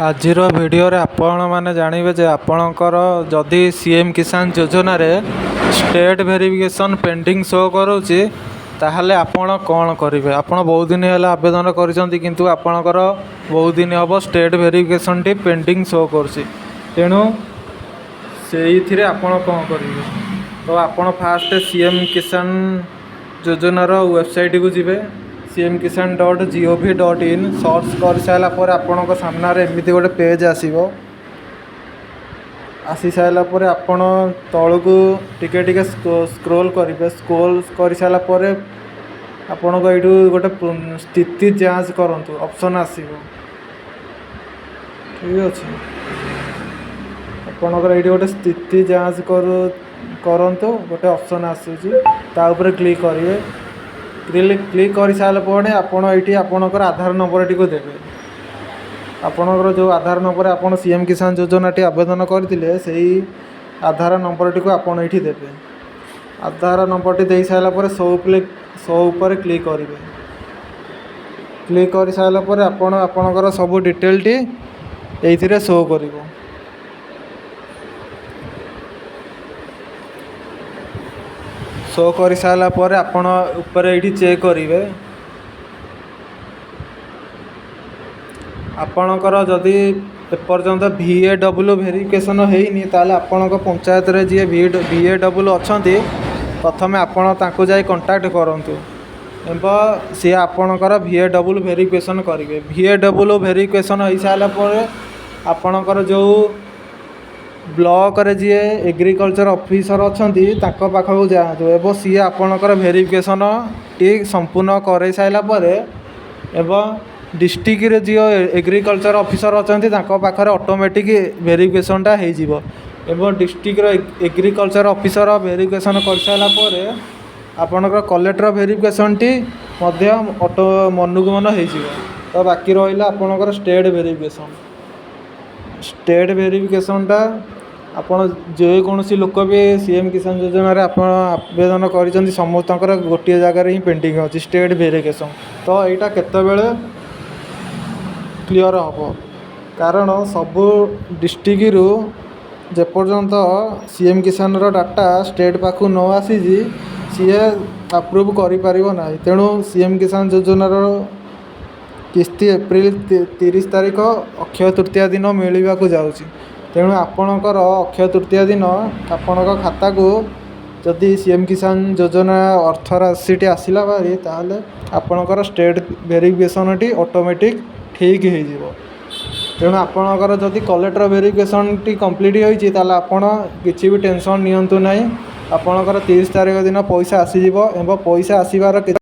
ଆଜିର ଭିଡ଼ିଓରେ ଆପଣମାନେ ଜାଣିବେ ଯେ ଆପଣଙ୍କର ଯଦି ସିଏମ୍ କିଷାନ ଯୋଜନାରେ ଷ୍ଟେଟ୍ ଭେରିଫିକେସନ୍ ପେଣ୍ଡିଂ ଶୋ କରୁଛି, ତାହେଲେ ଆପଣ କ'ଣ କରିବେ? ଆପଣ ବହୁତ ଦିନ ହେଲା ଆବେଦନ କରିଛନ୍ତି, କିନ୍ତୁ ଆପଣଙ୍କର ବହୁତ ଦିନ ହେବ ଷ୍ଟେଟ୍ ଭେରିଫିକେସନ୍ଟି ପେଣ୍ଡିଂ ଶୋ କରୁଛି। ତେଣୁ ସେଇଥିରେ ଆପଣ କ'ଣ କରିବେ? ତ ଆପଣ ଫାଷ୍ଟ ସିଏମ୍ କିଷାନ ଯୋଜନାର ୱେବସାଇଟ୍କୁ ଯିବେ। cmkisan.gov.in search କରିସାରିଲା ପରେ ଆପଣଙ୍କ ସାମ୍ନାରେ ଏମିତି ଗୋଟେ ପେଜ୍ ଆସିବ। ଆସିସାରିଲା ପରେ ଆପଣ ତଳକୁ ଟିକେ ଟିକେ ସ୍କ୍ରୋଲ୍ କରିବେ। ସ୍କ୍ରୋଲ୍ କରିସାରିଲା ପରେ ଆପଣଙ୍କ ଏଇଠୁ ଗୋଟେ ସ୍ଥିତି ଯାଞ୍ଚ କରନ୍ତୁ ଅପସନ୍ ଆସିବ। ଠିକ୍ ଅଛି, ଆପଣଙ୍କର ଏଇଠି ଗୋଟେ ସ୍ଥିତି ଯାଞ୍ଚ କରନ୍ତୁ ଗୋଟେ ଅପସନ୍ ଆସୁଛି, ତା ଉପରେ କ୍ଲିକ୍ କରିବେ। କ୍ଲିକ୍ କରିସାରିଲା ପରେ ଆପଣ ଏଇଠି ଆପଣଙ୍କର ଆଧାର ନମ୍ବରଟିକୁ ଦେବେ। ଆପଣଙ୍କର ଯେଉଁ ଆଧାର ନମ୍ବର ଆପଣ ସିଏମ୍ କିଷାନ ଯୋଜନାଟି ଆବେଦନ କରିଥିଲେ, ସେଇ ଆଧାର ନମ୍ବରଟିକୁ ଆପଣ ଏଇଠି ଦେବେ। ଆଧାର ନମ୍ବରଟି ଦେଇସାରିଲା ପରେ ଶୋ ଉପରେ କ୍ଲିକ୍ କରିବେ। କ୍ଲିକ୍ କରିସାରିଲା ପରେ ଆପଣ ଆପଣଙ୍କର ସବୁ ଡିଟେଲଟି ଏଇଥିରେ ଶୋ କରିବ। ଶୋ କରିସାରିଲା ପରେ ଆପଣ ଉପରେ ଏଇଠି ଚେକ୍ କରିବେ। ଆପଣଙ୍କର ଯଦି ଏପର୍ଯ୍ୟନ୍ତ ଭିଏଡବ୍ଲ୍ୟୁ ଭେରିଫିକେସନ୍ ହେଇନି, ତାହେଲେ ଆପଣଙ୍କ ପଞ୍ଚାୟତରେ ଯିଏ ଭିଏଡବ୍ଲ୍ୟୁ ଅଛନ୍ତି, ପ୍ରଥମେ ଆପଣ ତାଙ୍କୁ ଯାଇ କଣ୍ଟାକ୍ଟ କରନ୍ତୁ ଏବଂ ସିଏ ଆପଣଙ୍କର ଭିଏଡବ୍ଲ୍ୟୁ ଭେରିଫିକେସନ୍ କରିବେ। ଭିଏଡବ୍ଲ୍ୟୁ ଭେରିଫିକେସନ୍ ହେଇସାରିଲା ପରେ ଆପଣଙ୍କର ଯେଉଁ ବ୍ଲକରେ ଯିଏ ଏଗ୍ରିକଲଚର ଅଫିସର ଅଛନ୍ତି, ତାଙ୍କ ପାଖକୁ ଯାଆନ୍ତୁ ଏବଂ ସିଏ ଆପଣଙ୍କର ଭେରିଫିକେସନ୍ଟି ସମ୍ପୂର୍ଣ୍ଣ କରାଇ ସାରିଲା ପରେ ଏବଂ ଡିଷ୍ଟ୍ରିକ୍ଟରେ ଯିଏ ଏଗ୍ରିକଲଚର ଅଫିସର ଅଛନ୍ତି, ତାଙ୍କ ପାଖରେ ଅଟୋମେଟିକ୍ ଭେରିଫିକେସନ୍ଟା ହେଇଯିବ। ଏବଂ ଡିଷ୍ଟ୍ରିକ୍ଟର ଏଗ୍ରିକଲଚର ଅଫିସର ଭେରିଫିକେସନ୍ କରିସାରିଲା ପରେ ଆପଣଙ୍କର କଲେକ୍ଟର ଭେରିଫିକେସନ୍ଟି ମଧ୍ୟ ଅଟୋ ମନକୁ ମନ ହେଇଯିବ। ତ ବାକି ରହିଲା ଆପଣଙ୍କର ଷ୍ଟେଟ୍ ଭେରିଫିକେସନ୍। ଷ୍ଟେଟ୍ ଭେରିଫିକେସନ୍ଟା ଆପଣ ଯେକୌଣସି ଲୋକ ବି ସିଏମ୍ କିଷାନ ଯୋଜନାରେ ଆପଣ ଆବେଦନ କରିଛନ୍ତି, ସମସ୍ତଙ୍କର ଗୋଟିଏ ଜାଗାରେ ହିଁ ପେଣ୍ଡିଂ ଅଛି ଷ୍ଟେଟ୍ ଭେରିଫିକେସନ୍। ତ ଏଇଟା କେତେବେଳେ କ୍ଲିଅର୍ ହେବ? କାରଣ ସବୁ ଡିଷ୍ଟ୍ରିକ୍ଟରୁ ଯେପର୍ଯ୍ୟନ୍ତ ସିଏମ୍ କିଷାନର ଡାଟା ଷ୍ଟେଟ୍ ପାଖକୁ ନ ଆସିଛି, ସିଏ ଆପ୍ରୁଭ୍ କରିପାରିବ ନାହିଁ। ତେଣୁ ସିଏମ୍ କିଷାନ ଯୋଜନାର କିସ୍ତି ଏପ୍ରିଲ 30 ତାରିଖ ଅକ୍ଷୟ ତୃତୀୟା ଦିନ ମିଳିବାକୁ ଯାଉଛି। ତେଣୁ ଆପଣଙ୍କର ଅକ୍ଷୟ ତୃତୀୟା ଦିନ ଆପଣଙ୍କ ଖାତାକୁ ଯଦି ସିଏମ୍ କିଷାନ ଯୋଜନା ଅର୍ଥ ରାଶିଟି ଆସିଲା ଭାରି, ତାହେଲେ ଆପଣଙ୍କର ଷ୍ଟେଟ୍ ଭେରିଫିକେସନ୍ଟି ଅଟୋମେଟିକ୍ ଠିକ୍ ହେଇଯିବ। ତେଣୁ ଆପଣଙ୍କର ଯଦି କଲେକ୍ଟର ଭେରିଫିକେସନ୍ଟି କମ୍ପ୍ଲିଟ୍ ହୋଇଛି, ତାହେଲେ ଆପଣ କିଛି ବି ଟେନସନ୍ ନିଅନ୍ତୁ ନାହିଁ। ଆପଣଙ୍କର 30 ତାରିଖ ଦିନ ପଇସା ଆସିଯିବ ଏବଂ ପଇସା ଆସିବାର